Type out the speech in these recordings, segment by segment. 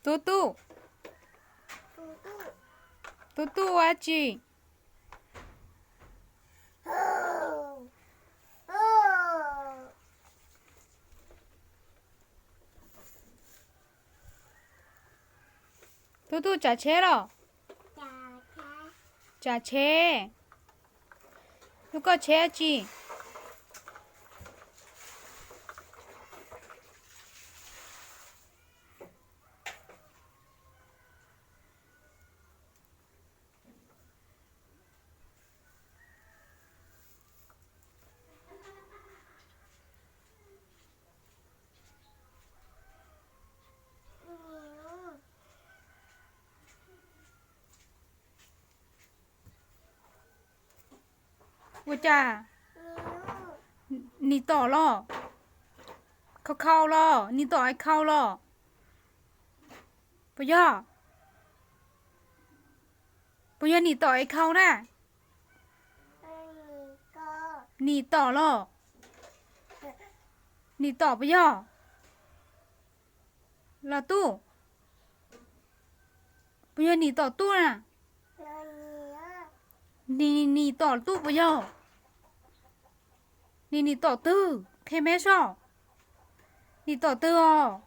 Tub tub, tub tub ua dab tsi? Tub tub tsav tsheb los? Tsav tsheb. Lub koj tsheb dab tsi? Ua cas? Nim tom los? Khau khau los? Nim tom es khau los? Puas yog? Puas yog nim tom es khau na? Nim tom los? Nim tom puas yog? Los tub? Puas yog nim tom tub na? Nim, nim tom tub puas yog? Nim, nim tom twg? Qhia meb soj. Nim tom twg os?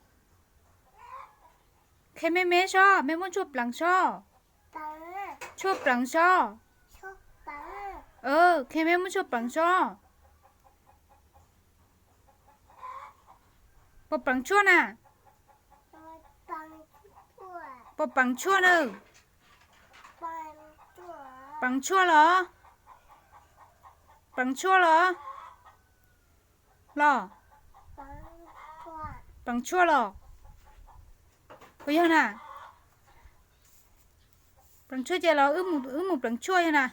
Qhia meb meb soj, meb muab tshuaj pleev soj. Tshuaj pleev soj. Qhia meb muab tshuaj pleev soj. Puas pleev tshuaj na? Puas pleev tshuaj na? Pleev tshuaj los? Pleev tshuaj los? Los? Pleev tshuaj los? Puas yog na? Pleev tshuaj ces los wb mus pleev tshuaj yog na.